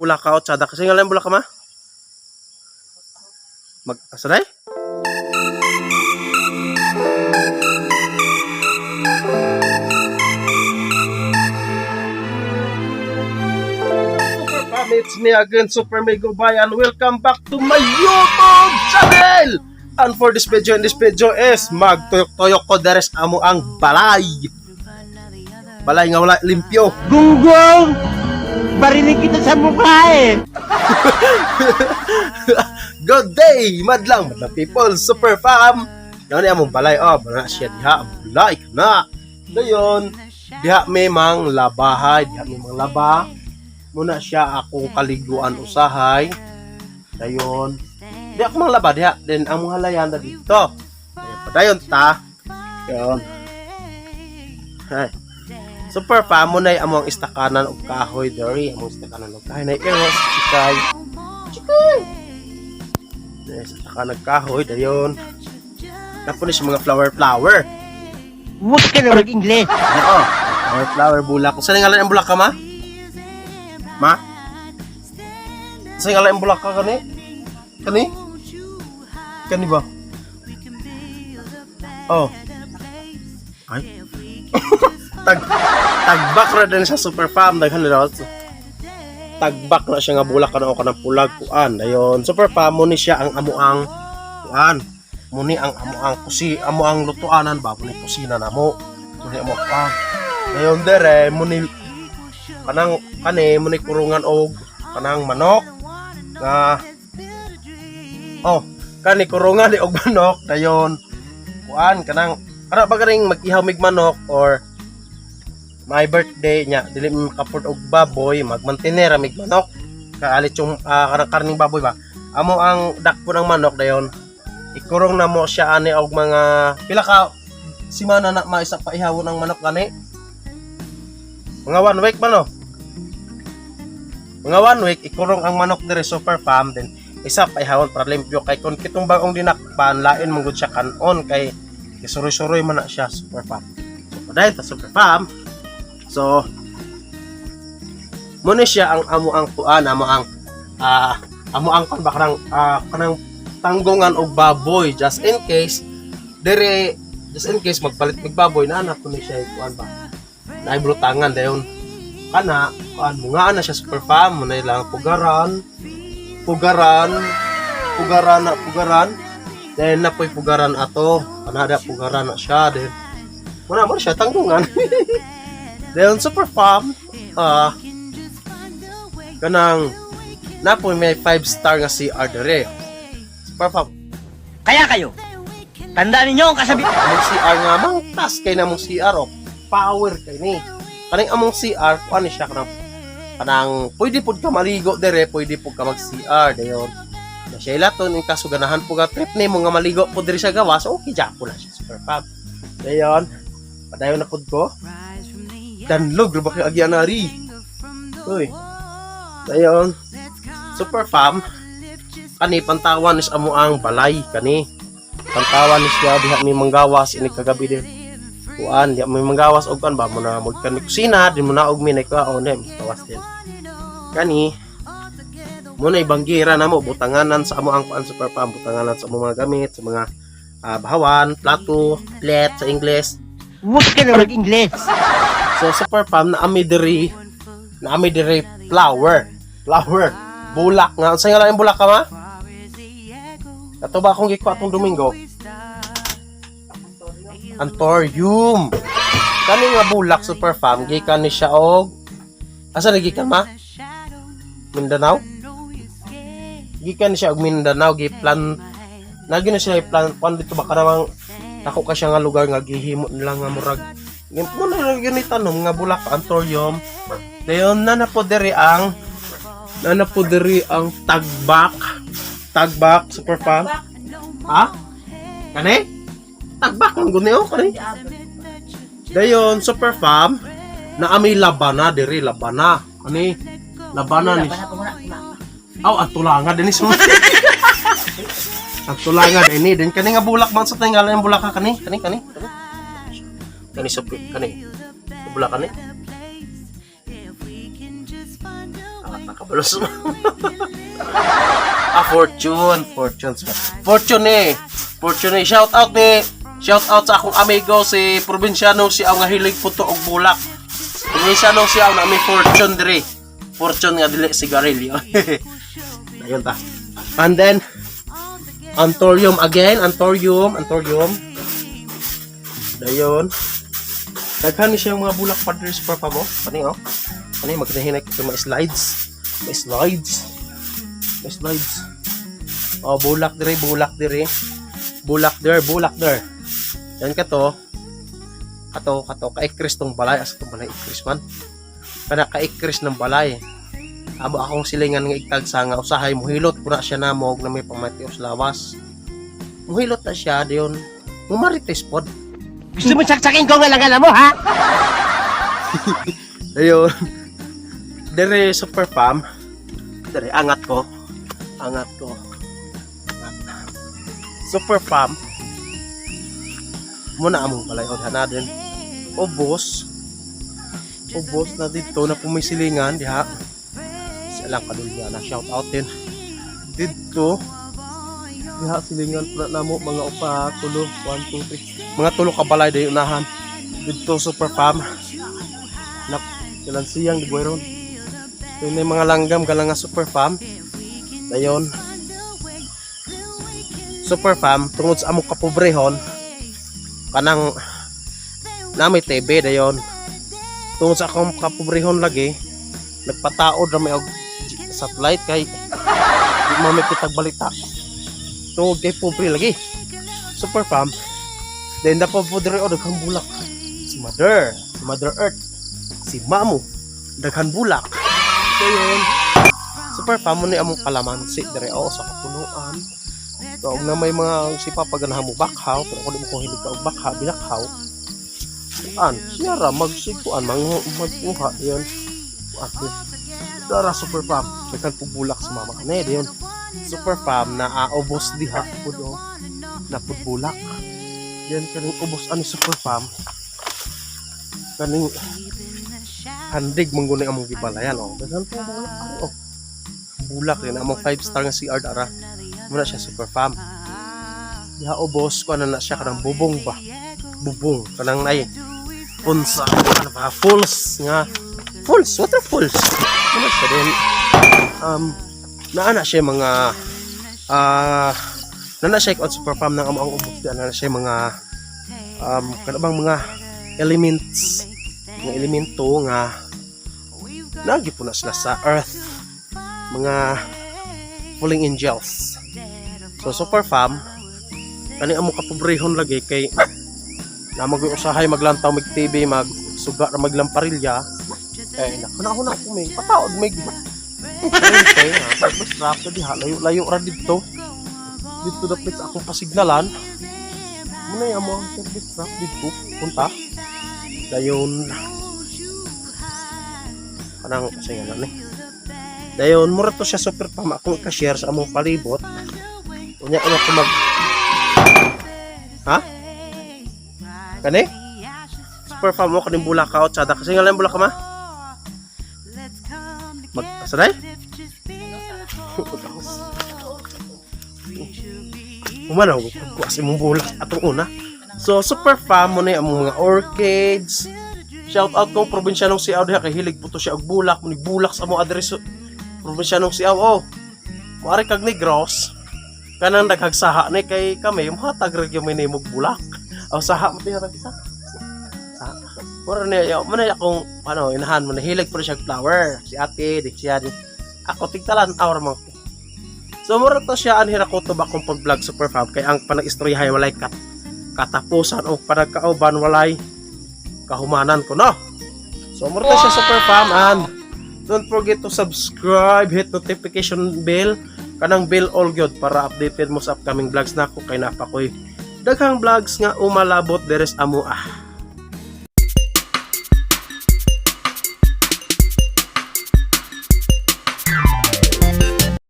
Bulaka o tsada kasi nga lang bulaka ma. Mag asa day? Super Fam, it's me again, Super Mego Bay, and welcome back to my YouTube channel! And for this video, and this video is magtuyok-tuyok ko deres amo ang balay. Balay nga wala limpyo. Gunggong! Barinig kita sa mukha eh! Good day, madlang, madlang people, Super Fam! Yan ni among balay, oh, bana siya diha, balay ka na. Dayon, diha may mang labahay, diha may mang laba. Muna siya akong kaliguan usahay. Dayon, di ako mang laba diha, then ang mga halayan na dito. Dayon, padayon ta. Dayon. Ay. Super Fam, muna ay among istakanan og kahoy diri, among istakanan og kahoy na eros, chikay. Chikay. Yes, saka nagkahoy, dayon. Napuno siya mga flower flower. Huwag ka na mag-Ingles! Oo. Flower flower bulak. Saan nga lang ang bulak ka, ma? Ma? Saan nga lang ang bulak ka kani? Kani? Kani ba? Oh. Ay. Tagbak ra din sa super farm daghan na daw. Tagbak na siya nga bulak kana o kanang pulag kuan. Dayon super farm mo ni siya ang amuang kuan. Muni ang amuang kusi amuang lutuanan ba muni kusina namo. Muni amo kuan. Dayon dere muni kanang kani muni kurungan og kanang manok nga oh kani kurungan ni og manok dayon kuan kanang kana ba ganing mag-ihaw mig manok or my birthday nya dili mi makaport og baboy magmantinera mig manok kaalit yung kanang karning baboy ba amo ang dakpo ng manok dayon ikurong na mo siya ani og mga pila ka simana na maisa pa ihawon ang manok gani, mga one week ba, no? Mga one week ikurong ang manok dire, super fam, then isa pa ihawon para limpyo kay kun kitong bagong dinakpan lain man gud siya kanon kay kisuroy-suroy man na siya, super fam. So padayon ta, super fam. So muna siya ang amo ang kuan amo ang kuan ba kanang kanang tanggungan og baboy just in case dire, just in case magpalit mig baboy na anak ko ni siya kuan ba naay bulutangan. Dayon kana kuan mo nga na siya, super fam, mo na ilang pugaran pugaran pugaran na pugaran. Then na po'y pugaran ato kanada pugaran na siya. Then muna mo na siya tanggungan. Then super fam, kanang napoy may 5 star nga CR dire, super fam. Kaya kayo, tandaan ninyo ang kasabi... Among CR nga mangtas kay namong CR oh. Power kay ni. Kaning among CR kuan ni siya kanang kanang pwede pud ka maligo dire, pwede pud ka mag CR dayon. Na siya ilaton in kaso ganahan po ka trip nimo nga maligo po diri sa gawas, okay ja po na siya, super fam. Dayon, padayon na pud ko. Danlog ra ba kay agyanari? Uy. Dayon, super fam, kani pantawan is amo ang balay kani. Pantawan ni siya diha mi manggawas ini kagabi din. Kuan diha mi manggawas og kuan ba mo na mo kani kusina din mo na og mi na kaon din gawas din. Kani mo na ibanggira na mo butanganan sa amo ang kuan, super fam, butanganan sa amo mga gamit sa mga bahawan, plato, plate sa Ingles. Huwag ka na mag-Ingles! So super fam, naami diri flower. Flower. Bulak nga. Unsa nga lang yung bulak ka ma? Kato ba akong gikuha atong Domingo? Antorium. Kani nga bulak, super fam, gikan ni siya og asa na gikan ma? Mindanao? Gikan ni siya og Mindanao, giplan nagi na siya i-plan kuan dito ba kanang dako ka siya nga lugar nga gihimo nila nga murag mo na lang yun tanom nga bulak antorium. Dayon na na po diri ang tagbak. Tagbak, super fam. Ha? Kani? Tagbak ang guneo kani. Dayon super fam, na ami labana diri labana. Ani labana ni. Aw, ang tulanga din is. Ang tulanga din ni din kani nga bulak man sa tingala yung bulak ka kani kani kani. Kani kani sa kani. Bulak kani. Ah, Kabalo sa Ah, Fortune. Fortune. Fortune eh. Fortune eh. Shout out sa akong amigo si probinsyano si nga hilig puto og bulak. Probinsyano siya na may Fortune dire. Fortune nga dili sigarilyo. Ayun ta. And then Anthurium again, Anthurium, Anthurium. Dayon. Daghan ni siya mga bulak, padre, super pa mo. Pani oh. Pani magdahinay ko mga slides. Mga slides. Mga slides. Oh, bulak dire, bulak dire. Bulak there, bulak there. Yan ka to. Kato, kato, kaikris tong balay. Asa tong balay ikris man? Kana kaikris ng balay. Amo akong silingan nga igtagsa nga usahay muhilot pura siya namo og na may pamatios lawas. Muhilot na siya diyon. Mumarites pod. Gusto mo saksakin ko nga lang mo, ha? Ayun. Dere, super fam. Dere angat ko. Angat ko. Angat. Super fam. Muna among balay na din. Ubos. Ubos na dito na pumisilingan diha. Sa lang kadulya na shout out din. Dito diha silingan na namo mga upa, tulo, 1, 2, 3. Mga tulo ka balay dayon unahan. Dito, super fam. Nak ilan siyang di ron. Yun yung mga langgam galang nga, super fam. Dayon. Super fam, tungod sa among kapobrehon, kanang nami TV dayon. Tungod sa akong kapobrehon lagi, nagpataod ra may og satellite kay di mo may kitag balita. Tungod kay pobre lagi. Super fam. Then dapat po diri o daghang bulak. Si Mother Earth, si Mamo, daghan bulak. So yun, super fam mo ni among kalamansi dire o sa kapunuan. So, og na may mga si Papa ganahan mo bakhaw, pero ako di mo ko hilig ka og bakha, binakhaw. An, siya ra magsiguan, mang magkuha yun. Kuan, yun. Dara, super fam, daghan po bulak sa mama kane yun. Super fam na ubos diha pud oh. Na pud bulak. Yan kaning ubos ani, super fam. Kaning handig man guni among gibalayan oh. Daghan po bulak ani oh. Bulak rin among 5 star nga CR dara. Muna siya, super fam. Diha ubos ko ano na siya kanang bubong ba. Bubong kanang nay punsa ano ba falls nga falls, waterfalls. Muna siya din naa na siya mga naa na siya on, super fam, ng amo ang ubos di na siya mga kana bang mga elements, mga elemento nga nagi po na sila sa earth, mga falling angels. So super fam, kani amo kapobrehon lagi kay na mag usahay maglantaw mig TV, magsuga ra maglamparilya eh naku na ako na may pataod may kuryente ha basta ra diha layo-layo ra didto didto dapit sa akong pasignalan. Muna yung amo ang service truck didto punta dayon kanang sa nga ni dayon mura to siya, super fam, akong ka-share sa among palibot. Unya ano ko mag ha kani, super fam mo kaning bulakaw tsada kasi nga lang bulak ma mag asaday. Pagkakos. Humanaw, pagkuas imong bulak atong una. So, super fam mo na yung among mga orchids. Shout out kong probinsyanong si diha kay hilig po to siya og bulak, mo bulak sa among address. Probinsyanong si oh. Muari kag Negros. Kanang daghag saha ni kay kami muhatag ra gyud may nimog bulak. Aw saha mo tiha isa. Saha. Mura niya, mo na akong ano inahan mo na hilig po siya og flower. Si ate, di siya di. Ako tigtalan awra man ko. So mura to siya ang hirakoto ba akong pag-vlog, super fam, kay ang panag-istoryahay walay katapusan o panagkauban walay kahumanan ko no. So mura to siya, super fam, and don't forget to subscribe, hit notification bell, kanang bell all good para updated mo sa upcoming vlogs nako kay napa ko'y daghang vlogs nga umalabot deres amo ah.